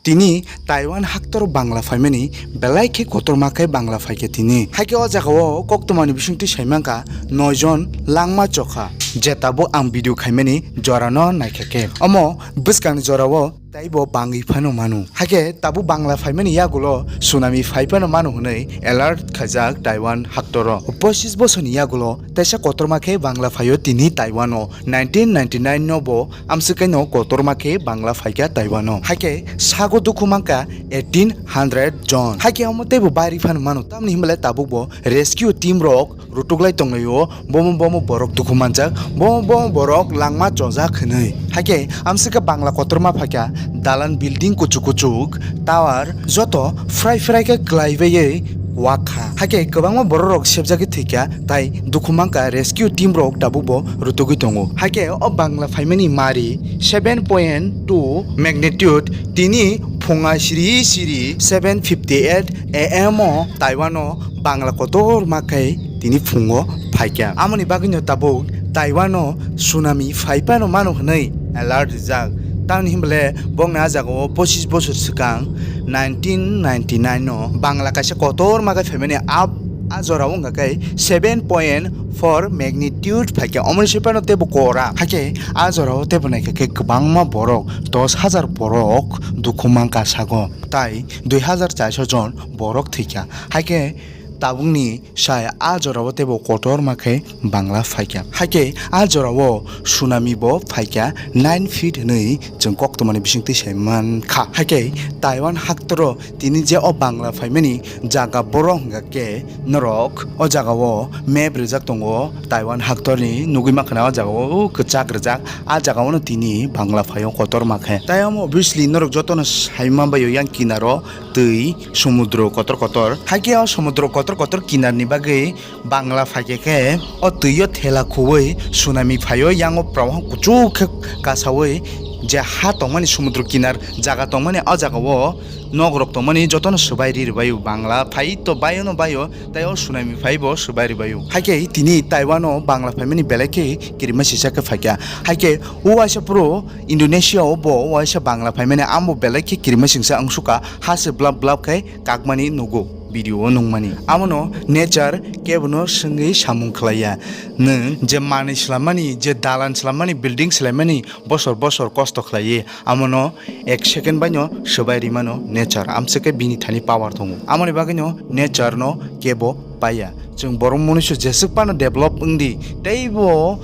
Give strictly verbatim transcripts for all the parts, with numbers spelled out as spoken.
Tini Taiwan haktor Bangla phaimani belai khe kotorma khe Bangla phaikha tini. Haikhe o jagao koktwmani bisingtwi saimankha noi jon langma chokha. Je tabuk ang video khaimani jorano naikha khe. Omo bwskangni jorao taibo bangwi phano mano. Haikhe tabuk Bangla phaimani yagulo tsunami phai phano mano hwnwi alert khaijak Taiwan haktoro. Pochis bosorni yagulo teisa kotorma khe Bangla phaio tini Taiwano. Nineteen ninety-nine no bo amswkaino kotorma khe Bangla phaikha Taiwano. Haikhe sago dukhu mankha eighteen hundred jon. Haikhe omo teibo bari phano mano. Tamni hinmale tabukbo rescue team rok rutuklai tonglaio. Bomo bomo borok dukhu manjak, bomo bomo borok langma chojak hwnwi. Haikhe amswkhe Bangla kotorma phaikha, dalan building kuchuk kuchuk, tower joto phrai phrai khe kwlaiwi wakha. Haikhe kwbangma borok rok sepjagwi thwikha, tai dukhu mankha rescue team rok tabukbo rutugwi tongo. Haikhe o Bangla phaimani mari seven point two magnitude tini phunga siri siri seven fifty eight A M o Taiwan o Bangla kotorma khe tini phungo phaikha. Amoni bagwino tabuk Taiwan o tsunami phai phano mano hwnwi alert rijak. Tamni hinmale bongni a jagao pochis bosor swkang nineteen ninety-nine o Bangla kaisa kotorma khe phaimani a, a jorao wngkha khe seven point four magnitude phaikha. Omoni swi phano teibo kora. Haikhe a jorao teibo naikha khe kwbangma borok, dos hajar borok dukhu mankha sago. Tai dui hajar charso jon borok thwikha. Haikhe tabukni sai a jorao teibo kotorma khe Bangla phaikha. Haikhe a jorao tsunami bo phaikha nine feet hwnwi chwng koktwmani bisingtwi sai mankha. Haikhe Taiwan haktoro tini je o Bangla phaimani jaga boro hwnkha khe norok o jagao map rijak tongo Taiwan haktorni nugwi mankha na o jagao kwchak rijak. A jagaono tini Bangla phaio kotorma khe. Tai omo obviously norok jotono sai manbaio yang kinaro twi, somudro kotor kotor. Haikhe o somudro kotor kotor kinarni bagwi Bangla phaikhe khe o twio thela khuwi tsunami phaio, yango probaho kuchuk khe kasawi je ha tongmani, somudro kinar jaga tongmani, o jagao nok rok tongmani jotono swbai ri rwbaio. Bangla phai to baio no baio, tai o tsunami phai bo swbai rwbaio. Haikhe tini Taiwan o Bangla phaimani belai khe kirima sisa khe phaikha. Haikhe o waisa phuru Indonesia o bo waisa Bangla phaimani, amo belai khe kirima singsa wngsukha, ha se blap blap khai kakmani nugo video o nungmani. Amono nature kebono swngwi samung khlaiya. Nwng je manwi swlammani, je dalan swlammani, building swlaimani bosor bosor kosto khlaiwi, amono ek second baino swbai rimano nature. Amswkhe bini thani power tongo. Amoni bagwino nature no kebo paiya. Chwng borok mwnwiso jeswk phano develop wngdi, teibo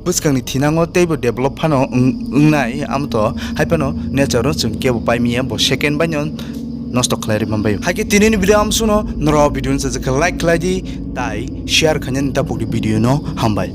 bwskangni thinango teibo develop phano wng-, wngnai, amto hai phano nature no chwng kebo paimiya, bo second baino nosto khlai rwma bai. Haikhe tinini video amsukno norok video no sajak khe like khlai di, tai share khainani tapukdi video no. Hambai.